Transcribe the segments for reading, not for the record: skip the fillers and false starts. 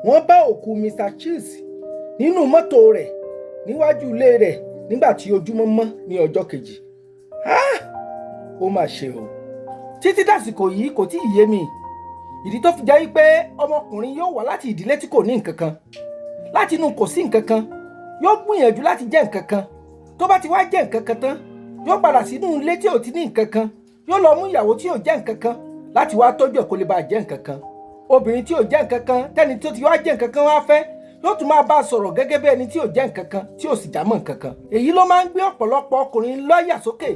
Wọ́n bá òkú Mr. Chuks nínú mọ́tò rẹ̀ níwájú ilé rẹ̀ nígbà tí ojúmọ́ mọ́ ní ọjọ́ kejì. Ah! Ó mà ṣe o. Títí dàsìkò yìí, kò tí ì yé mi ìdí tó fi jẹ́ wípé ọmọkùnrin yóò wá láti ìdílé tí kò ní nǹkan kan, láti inú kò sí nǹkan kan, yóò gbìyànjú láti jẹ́ nǹkan kan. Tó bá ti wá jẹ́ nǹkan kan tán, yóò padà sínú ilé tí ò ti ní nǹkan kan, yóò lọ mú ìyàwó tí ò jẹ́ nǹkan kan láti wá tọ́jú ẹ̀ kó lè bá jẹ́ nǹkan kan. Obìnrin tí ò jẹ́ nǹkan kan, tẹ́ni tó ti wá jẹ́ nǹkan kan wá fẹ́, yóò tún máa bá a sọ̀rọ̀ gẹ́gẹ́ bí ẹni tí ò jẹ́ nǹkan kan, tí ò sì já mọ́ nǹkan kan. Èyí ló máa ń gbé ọ̀pọ̀lọpọ̀ ọkùnrin lọ́yà sókè,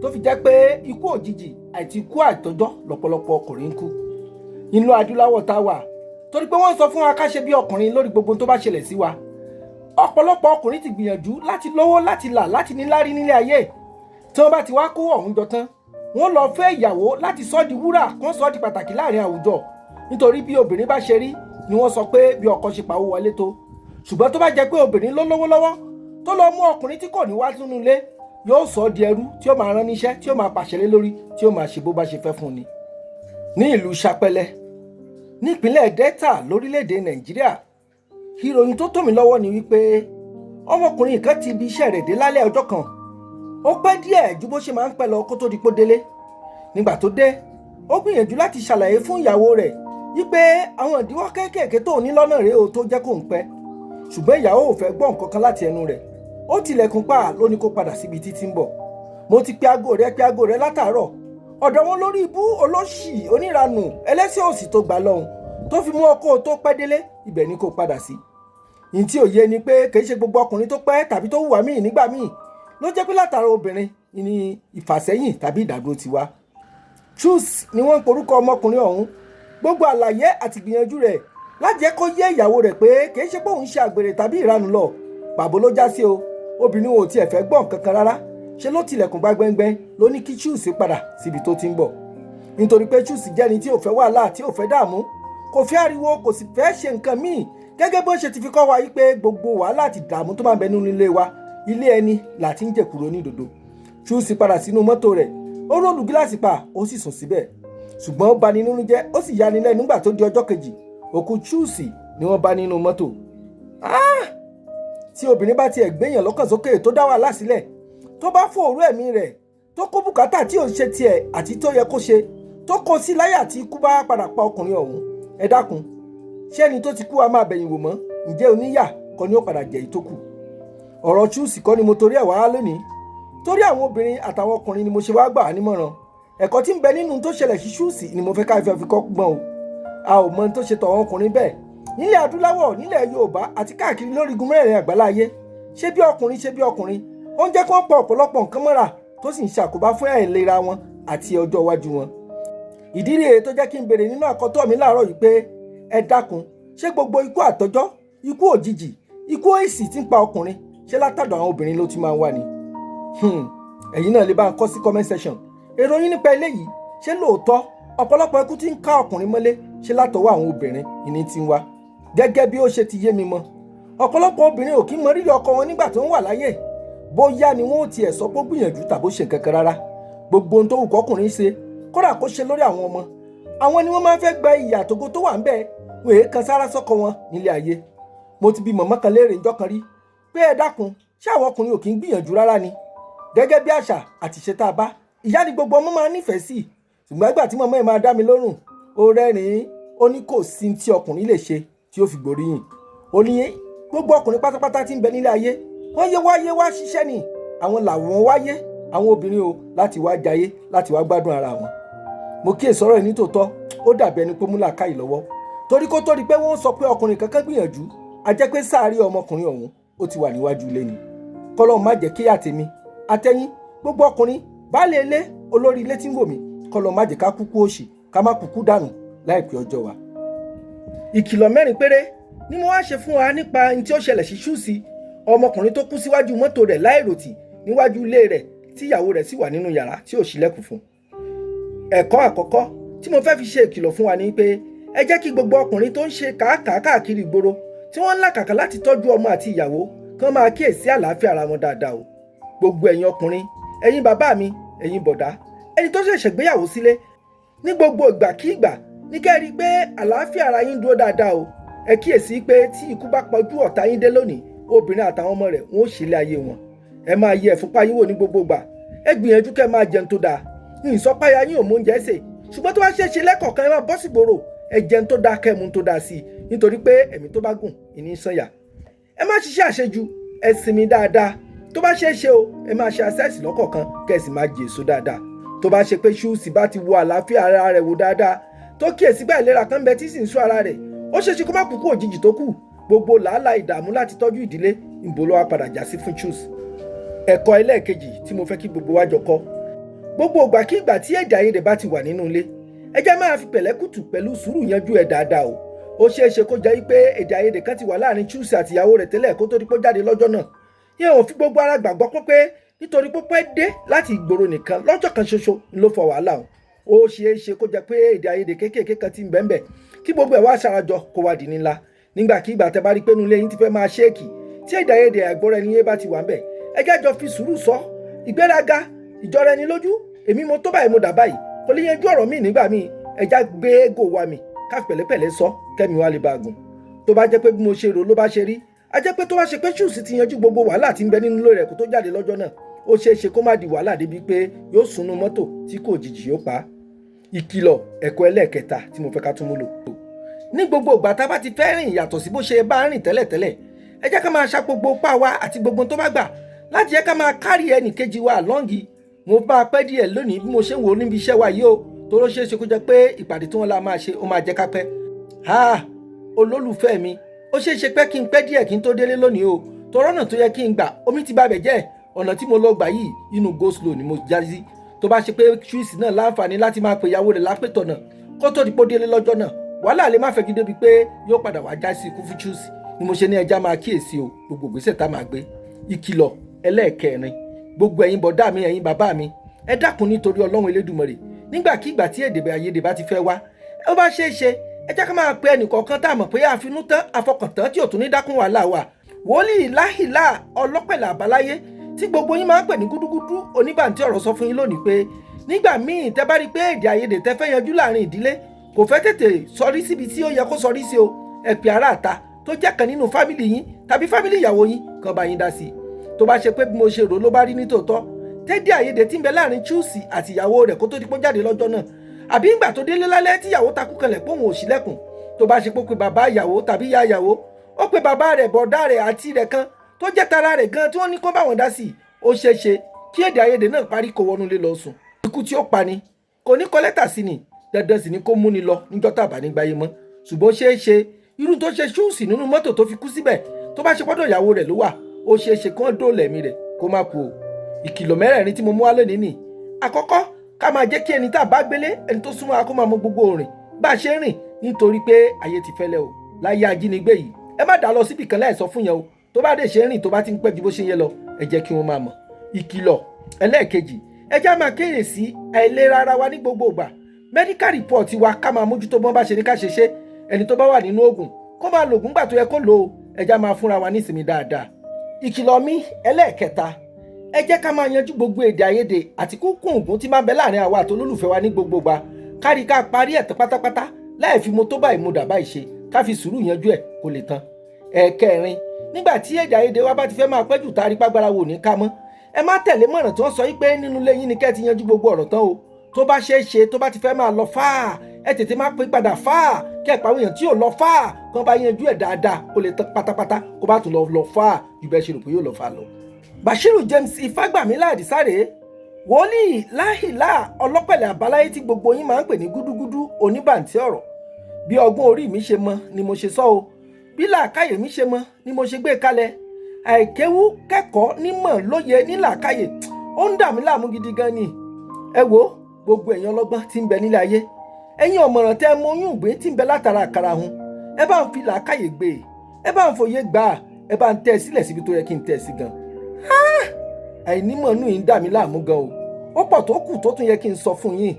tó fi jẹ́ pé ikú òjijì àti ikú àìtọ́jọ́ lọ́pọ̀lọpọ̀ ọkùnrin ń kú inú adúláwọ̀ tá a wà, torí pé wọ́n sọ fún wa ká ṣe bí ọkùnrin lórí gbogbo tó bá ṣẹlẹ̀ sí wa. Ọ̀pọ̀lọpọ̀ ọkùnrin ti gbìyànjú láti lówó, láti là, láti níláárí nílé ayé. Tí wọ́n bá ti wá kó ọ̀hún jọ tán, wọ́n lọ fẹ́ ìyàwó láti sọ́ di wúrà, kó sọ́ di pàtàkì láàrin àwùjọ, nítorí bí obìnrin bá ṣe rí ni wọ́n sọ pé bí ọkọ ṣe pawó wọlé tó. Ṣùgbọ́n tó bá jẹ́ pé obìnrin ló lówó lọ́wọ́ tó lọ mú ọkùnrin tí kò ní wá sínú ilé, yóò sọ ọ́ di ẹrú tí ó máa rán níṣẹ́, tí ó máa pàṣẹ lé lórí, tí ó máa ṣe bó bá ṣe fẹ́ fún ni. Ní ìlú Sapẹlẹ, nípínlẹ̀ Delta, lórílẹ̀‐èdè Nàìjíríà, ìròyìn tó tó mi lọ́wọ́ ni wípé ọmọkùnrin kan ti ibi iṣẹ́ rẹ̀ dé lálẹ́ ọjọ́ kan. Ó pẹ́ díẹ̀ ju bó ṣe máa ń pẹ́ lọ kó tó di pó délé. Nígbà tó dé, ó gbìyànjú láti ṣàlàyé fún ìyàwó rẹ̀ wípé àwọn ìdíwọ́ kéékèèké tó ní lọ́nà rèé o tó jẹ́ kó ń pẹ́, ṣùgbọ́n ìyàwó ò fẹ́ gbọ́ nǹkan kan láti ẹnu rẹ̀. Ó tilẹ̀kùn pa, ló ní kó padà síbi títí ń bọ̀. "Mo ti pe aago rẹ, pe aago rẹ látàárọ̀. Ọ̀dọ̀ wọn lórí ibú, olóṣì, oníranù, ẹlẹ́sẹ̀ òsì tó gbà lọ́hùn tó fi mú ọkọ tó pẹ́ délé, ibẹ̀ ni kó padà sí." Ní tí òye ni pé kì í ṣe gbogbo ọkùnrin tó pẹ́ tàbí tó hùwà míì nígbà míì ló jẹ́ pé látara obìnrin ní ìfàsẹ́yìn tàbí ìdádúró ti wá. Chuks ni wọ́n ń porúkọ ọmọkùnrin ọ̀hún. Gbogbo àlàyé àti ìgbìyànjú rẹ̀ láti jẹ́ kó yé ìyàwó rẹ̀ pé kì í ṣe pé òun ṣe àgbèrè tàbí ìranù lọ, pàbó ló já sí o. Obìnrin ò tiẹ̀ fẹ́ gbọ́ nǹkan kan rárá. Ṣe ló tilẹ̀kùn gbágbẹ́ngbẹ́ng, ló ní kí Chuks padà síbi tó ti ń bọ̀, nítorí pé Chuks jẹ́ni tí ò fẹ́ wàhálà, tí ò fẹ́ dààmú, kò fẹ́ ariwo, kò sì fẹ́ ṣe nǹkan míì, gẹ́gẹ́ bó ṣe ti fi kọ́ wa yí pé gbogbo wàhálà àti dààmú tó máa ń bẹ nínú ilé wa, ilé ẹni là ti ń jẹ̀kúrò ní dòdò. Chuks padà sínú mọ́tò rẹ̀, ó roll gíláàsì pa, ó sì sùn síbẹ̀. Ṣùgbọ́n ó bani nínú jẹ́, ó sì yani lẹ́nu, nígbà tó di ọjọ́ kejì, òkú Chuks ni wọ́n bá nínú mọ́tò. Tí obìnrin bá tiẹ̀ gbéyàn lọ́kàn sókè, tó dá wàhálà sílẹ̀, tó bá fòòró ẹ̀mí rẹ̀, tó kó bùkátà tí ò ṣe tiẹ̀ àti tó yẹ kó ṣe, tó kó sí láyà, tí ikú bá padà pa ọkùnrin ọ̀hún, ẹ dákun, ṣé ẹni tó ti kú a máa bẹ̀yìn wò mọ́? Ǹjẹ́ oníyà kọ́ ni ó padà jẹ́ ìtókù? Ọ̀rọ̀ Chuks kọ́ ni mo torí ẹ̀ wá lónìí. Torí àwọn obìnrin àtàwọn ọkùnrin ni mo ṣe wá gbà á nímọ̀ràn. Ẹ̀kọ́ tí ń bẹ nínú tó ṣẹlẹ̀ sí Chuks ni mo fẹ́ ká fi kọ́ gbọ́n o. A ò mọ ohun tó ṣe tọ̀wọ́n ọkùnrin bẹ́ẹ̀ nílẹ̀ adúláwọ̀, nílẹ̀ Yorùbá àti káàkiri lórí igun mẹ́rẹ̀ẹ̀rin àgbáláyé. Ṣé bí ọkùnrin, ṣe bí ọkùnrin, ó ń jẹ́ kí wọ́n pọ̀ ọ̀pọ̀lọpọ̀ nǹkan mọ́ra, tó sì ń ṣàkóbá fún àìlera wọn àti ọjọ́ iwájú wọn. Ìdí rèé tó jẹ́ kí n béèrè nínú àkọ́tọ̀ mi láàárọ̀ yìí pé, ẹ dákun, ṣé gbogbo ikú àtọ́jọ́, ikú òjijì, ikú èsì tí ń pa ọkùnrin, ṣé látàdọ̀ àwọn obìnrin ló ti máa ń wà ní? Ẹ̀yin náà lè bá ń kọ sí comment section èrò yín nípa eléyìí. Ṣé lóòótọ́ ọ̀pọ̀lọpọ̀ ikú tí ń ká ọkùnrin mọ́lé, ṣé látọwọ́ àwọn obìnrin ìní ti ń wá? Gẹ́gẹ́ bí ó ṣe ti yé mi mọ́, ọ̀pọ̀lọpọ̀ obìnrin ò kí mọ rírì ọkọ wọn nígbà tó ń wà láyé. Bóyá ni wọn ò tiẹ̀ sọ pé ó gbìyànjú tàbó ṣe nǹkan kan rárá. Gbogbo ohun tó wù kọkùnrin ṣe, kódà kó ṣe lórí àwọn ọmọ, àwọn ni wọ́n máa ń fẹ́ gba ìyà àtògo tó wà ń bẹ́ẹ̀. Wọ́n èé kan sára sọ́kọ wọn nílé ayé. Mo ti bi mọ̀mọ́ kan léèrè ńjọ́ kan rí pé, ẹ dákun, ṣé àwọn ọkùnrin ò kí ń gbìyànjú rárá ni? Gẹ́gẹ́ bí àṣà àti ìṣe tá a bá, ìyá ni gbogbo ọmọ máa ń nífẹ̀ẹ́ sí. Ṣùgbọ́n ìgbà tí mọ̀mọ́ ẹ̀ máa dá mi lórùn, ó rẹ́rìn-ín, ó ní kò sí tí ọkùnrin lè ṣe tí ó fi gbóríyìn. Ó ní gbogbo ọkùnrin pátápátá tí ń bẹ nílé ayé, wọ́n yé wáyé wá ṣiṣẹ́ ni. Àwọn làwọn wáyé, àwọn obìnrin o, láti wá jayé, láti wá gbádùn ara wọn. Mo kíyèsí ọ̀rọ̀ yìí, nítòótọ́ ó dàbí ẹni pé mú làákàyè lọ́wọ́, torí kó tó di pé wọ́n sọ pé ọkùnrin kankan gbìyànjú, a jẹ́ pé sáàrí ọmọkùnrin ọ̀hún ó ti wà níwájú ilé ni. Kọ́lọ́n má jẹ́ kí àtèmi àtẹ̀yìn, gbogbo ọkùnrin, baálé ilé, olórí ilé tí ń wò mí, kọ́lọ́n má jẹ́ ká kúkú òṣì, ká má kúkú dànù láìpẹ́ ọjọ́ wa. Ìkìlọ̀ mẹ́rin péré ni mo wá ṣe fún wa nípa ohun tí ó ṣẹlẹ̀ sí Chuks, ọmọkùnrin tó kú síwájú mọ́tò rẹ̀ láìròtì níwájú ilé rẹ̀, tí ìyàwó rẹ̀ sì wà nínú yàrá tí ò ṣílẹ̀kùn fún. Ẹ̀kọ́ àkọ́kọ́ tí mo fẹ́ fi ṣe ìkìlọ̀ fún wa ni pé, ẹ jẹ́ kí gbogbo ọkùnrin tó ń ṣe kàákàá káàkiri ìgboro, tí wọ́n ń làkàkà láti tọ́jú ọmọ àti ìyàwó, kí wọ́n máa kíyèsí àlàáfíà ara wọn dáadáa o. Gbogbo ẹ̀yin ọkùnrin, ẹ̀yin bàbá mi, ẹ̀yin bọ̀dá, ẹni tó ṣẹ̀ṣẹ̀ gbéyàwó sílé, ní gbogbo ìgbàkígbà ní kẹ́ ẹ rí i pé àlàáfíà ara yín dúró dáadáa o. Ẹ kíyèsí pé tí ikú bá pọ̀jù ọ̀tá yín dé lónìí, obìnrin àtàwọn ọmọ rẹ̀ wọ́n ó ṣílẹ̀ ayé wọn. Ẹ máa yẹ ẹ̀fúnpá yín wò ní gbogbo ìgbà. Ẹ gbìyànjú kẹ́ máa jẹun tó dáa. Ìsọpáyà yín ò mú oúnjẹ sè, ṣùgbọ́n tó bá ṣeé ṣe lẹ́kọ̀ọ̀kan, ẹ máa bọ́ sígboro, ẹ jẹun tó dáa, kẹ́ mu tó dáa sí i, nítorí pé ẹ̀mí tó bá gùn ìní sànyà. Ẹ má ṣiṣẹ́ àṣejù, ẹ sinmi dáadáa. Tó bá ṣeé ṣe o, ẹ máa ṣe àṣẹ́sì lọ́kọ̀ọ̀kan, kẹ́ ẹ sì máa jẹ èso dáadáa. Tó bá ṣe pé ṣúùsì bá ti wo àlàáfíà ara rẹ̀ wò dáadáa, tó kíyèsí pé àìlera kan ń bẹ tí sì ń sú ara rẹ̀, ó ṣeé ṣe kó má kú kú òjijì tó kù. Gbogbo làálàá ìdààmú láti tọ́jú ìdílé, ìbò ló wá padà já sí fún Chuks. Ẹ̀kọ́ ẹlẹ́ẹ̀kejì tí mo fẹ́ kí gbogbo wa jọ kọ́: gbogbo ìgbàkigbà tí èdè àìyedè bá ti wà nínú ilé, ẹ jẹ́ máa fi pẹ̀lẹ́kùtù pẹ̀lú sùúrù yanjú ẹ̀ dáadáa o. Ó ṣeé ṣe kó jẹ́ pé èdè àìyedè kan ti wà láàrin Chuks àti ìyàwó rẹ̀ tẹ́lẹ̀ kó tó di pé ó jáde lọ́jọ́ náà. Yẹn ò fi gbogbo ara gbàgbọ́ pé nítorí pé pẹ́ dé láti ìgboro nìkan lọ́jọ́ kan ṣoṣo ló fa wàhálà o. Ó ṣeé ṣe kó jẹ́ pé èdè àìyedè kéékèèké kan ti ń bẹ́ńbẹ́ kí gbogbo ẹ̀ wá ṣarajọ kó wá di ńlá. Nígbàkigbà tẹ́ bá rí pé inú ilé yín ti fẹ́ máa shake, tí èdè àìyedè àìgbọ́ra ẹni yé bá ti wà ń bẹ̀, ẹ jẹ́ jọ fi sùúrù sọ. Ìgbéraga, ìjọra ẹni lójú, èmi mo tó báyìí, mo dà báyìí, kò lè yanjú ọ̀rọ̀ míì nígbà míì. Ẹ já gbé ego wa mì, ká pẹ̀lẹ́pẹ̀lẹ́ sọ kẹ́mi wá lè bá a gùn. Tó bá jẹ́ pé bí mo ṣe rò ló bá ṣe rí, a jẹ́ pé tó bá ṣe pé Chuks ti yanjú gbogbo wàhálà tí ń bẹ nínú ilé rẹ̀ kó tó jáde lọ́jọ́ náà, ó ṣeé ṣe kó má di wàhálà débi pé yóò sunú mọ́tò tí kò jìjì yóò pa á. Ìkìlọ̀ ẹ̀kọ́ ẹlẹ́ẹ̀kẹta tí mo fẹ́ ká tún mú lò: ní gbogbo ìgbà tá a bá ti fẹ́ rìn yàtọ̀ sí bó ṣe bá rìn tẹ́lẹ̀tẹ́lẹ̀, ẹ jẹ́ ká máa ṣa gbogbo pa wa àti gbogbo tó bá gbà láti jẹ́ ká máa carry ẹnì kejì wa along. Mo bá a pẹ́ díẹ̀ lónìí bí mo ṣe ń wò ó níbi iṣẹ́ wa yìí o, toró ṣeé ṣe kó jẹ́ pé ìpàdé tí wọ́n la máa ṣe, ó máa jẹ́ ká pẹ́. Ha, olólùfẹ́ mi, ó ṣeé ṣe pé kí n pẹ́ díẹ̀ kí n tó délé lónìí o, torọ́ ọ̀nà tó yẹ kí n gbà, omi ti bá bẹ̀ jẹ́. Ọ̀nà tí mo lọ gbà yìí, inú go slow ni mo já sí. Tó bá ṣe pé Chuks náà láǹfààní láti máa pè ìyàwó rẹ̀ lápètọ̀nà kó tó di pé ó délé lọ́jọ́ náà, wàhálà lè má fẹ́ kí débi pé yóò padà wá já sí ikú fún Chuks. Ni mo ṣe ní ẹja máa kíyèsí o gbogbo ìgbésẹ̀ tá máa gbé. Ìkìlọ̀ ẹlẹ́ẹ̀kẹrin: gbogbo ẹ̀yin bọ̀dá mi, ẹ̀yin bàbá mi, ẹ dákun nítorí Ọlọ́run Elédùmarè, nígbàkigbà tí èdè àìyedè bá ti fẹ́ wá, ó bá ṣeé ṣe, ẹ jẹ́ ká máa pe ẹnìkọ̀ọ̀kan tá a mọ̀ pé àfinú tán, àfọkàntán, tí ò tún ní dákún wàhálà wa. Wòlíì Láhìlá Ọlọ́pẹ̀lẹ̀ Àbáláyé tí gbogbo yín máa ń pè ní Gúdúgúdú Oníbàntí ọ̀rọ̀ sọ fún yín lónìí pé nígbà míì tẹ́ bá rí i pé èdè àìyedè tẹ́ fẹ́ yanjú láàrin ìdílé kò fẹ́ tètè sọrí síbi tí ó yẹ kó sọrí sí o, ẹ pè ará àta tó jẹ́ kan nínú family yín tàbí family ìyàwó yín kan bá yín dá sí i. Tó bá ṣe pé bí mo ṣe rò ló bá rí nítòótọ́, tẹ́dí àìyedè tí ń bẹ láàrin Chuks àti ìyàwó rẹ̀ kó tó di pé ó jáde lọ́jọ́ náà, àbí ńgbà tó délé lálẹ́ tíyàwó takú kanlẹ̀ pé òun ò ṣílẹ̀kùn, tó bá ṣe pé ó pe bàbá ìyàwó tàbí ìyá ìyàwó, ó pe bàbá rẹ̀, bọ̀dá rẹ̀ àti rẹ̀ kan tó jẹ́ tara rẹ̀ gan tí wọ́n ní kó bá wọn dá sí i, ó ṣeé ṣe kí èdè àìyedè náà parí, kó wọnú ilé lọ sùn. Ikú tí ó pa ni kò ní kọ lẹ́tà sí ni, dandan sì ni kó múni lọ níjọ́ tàbá nígbàyé mọ́. Ṣùgbọ́n ṣeé ṣe irú tó ṣe Chuks nínú mọ́tò tó fi kú síbẹ̀, tó bá ṣe pọ́dọ̀ ìyàwó rẹ̀ ló wà, ó ṣeé ṣe kí wọ́n dóòlà ẹ̀mí rẹ̀ kó má kú o. Ìkìlọ̀ mẹ́rẹ̀ẹ̀rin tí mo mú wá lónìí nì: àkọ́kọ́, ká máa jẹ́ kí ẹni tá a bá gbélé, ẹni tó súnmọ́ wa, kó máa mọ gbogbo òrìn bá a ṣe ń rìn, nítorí pé ayé ti fẹ́lẹ́ o láyé ajínigbé yìí. Ẹ má dá lọ síbì kan láì sọ fún yẹn o. Tó bá dé ṣe ń rìn, tó bá ti ń pẹ́ ju bó ṣe ń yẹ lọ, ẹ jẹ́ kí wọ́n máa mọ̀. Ìkìlọ̀ ẹlẹ́ẹ̀kejì: ẹ já máa kíyèsí àìlera ara wa ní gbogbo ìgbà. Medical report wa, ká máa mójútó bọ́n bá ṣe ní ká ṣe ṣe. Ẹni tó bá wà nínú oògùn, kó máa lògùn gbà tó yẹ kó lò ó. Ẹ já máa fúnra wa nísinmi dáadáa. Ìkìlọ̀ mi ẹlẹ́ẹ̀kẹta: ẹ jẹ́ ká máa yanjú gbogbo èdè àìyedè àti kúkún ògùn tí máa ń bẹ láàrin àwa àti olólùfẹ́ wa ní gbogbo ìgbà, kárí ká parí ẹ̀ tán pátápátá láì fi mo tó báyìí, mo dà báyìí ṣe. Ká fi sùúrù yanjú ẹ̀ kó lè tán. Ẹ̀ẹ̀kẹrin, nígbà tí èdè àìyedè wa bá ti fẹ́ máa pẹ́ jù, tá a rí pàgbára wò ní ká mọ́, ẹ má tẹ̀lé mọ̀ràn tí wọ́n sọ yí pé nínú ilé yín ni kẹ́ ẹ ti yanjú gbogbo ọ̀rọ̀ tán o. Tó bá ṣeé ṣe, tó bá ti fẹ́ máa lọ fáà, ẹ tètè má pín padà fáà, kẹ́ ẹ pàwọn èèyàn tí ò lọ fáà kán bá yanjú ẹ̀ dáadáa kó lè tán pátápátá, kó bá tún lọ lọ fáà ju bẹ́ẹ̀ ṣe rò pé yóò lọ fáà lọ. Bashiru James Ifágbàmílà Àdìsáré, wòlíì Láhìlá Ọlọ́pẹ̀lẹ̀ Àbáláyé tí gbogbo yín máa ń pè ní Gúdúgúdú Oníbàntí ọ̀rọ̀. Bí ọgbọ́n orí mi ṣe mọ ni mo ṣe sọ o, bí làákàyè mi ṣe mọ ni mo ṣe gbé kalẹ̀. Àìkéwú kẹ́kọ̀ọ́ nímọ̀ lóye ní làákàyè, ó ń dà mí láàmú gidi gan ni. Ẹ wo gbogbo ẹ̀yin ọlọ́gbọ́n tí ń bẹ nílé ayé, ẹ̀yin ọ̀mọ̀ràn tẹ́ mọ oyún ìgbín tí ń bẹ látara àkàrà hun, ẹ bá ń fi làákàyè gbé e, ẹ bá ń fòye gbà á, ẹ bá ń tẹ́ ẹ sílẹ̀ síbi tó yẹ kí n tẹ́ ẹ sí gan. Àìnímọ̀ inú yìí ń dà mí láàmú gan o. Ó pọ̀ tó kù tó tún yẹ kí n sọ fún yín,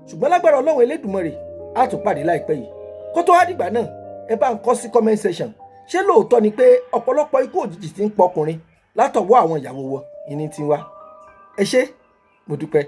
ṣùgbọ́n lágbára Ọlọ́run Elédùmarè, á tún pàdé láìpẹ́ yìí. Kó tó wá dìgbà náà, ẹ bá ń kọ sí comment section: ṣé lóòótọ́ ni pé ọ̀pọ̀lọpọ̀ ikú òjijì tí ń pọkùnrin látọwọ́ àwọn ìyàwó wọn ìní ti wá? Ẹ ṣé, mo dúpẹ́.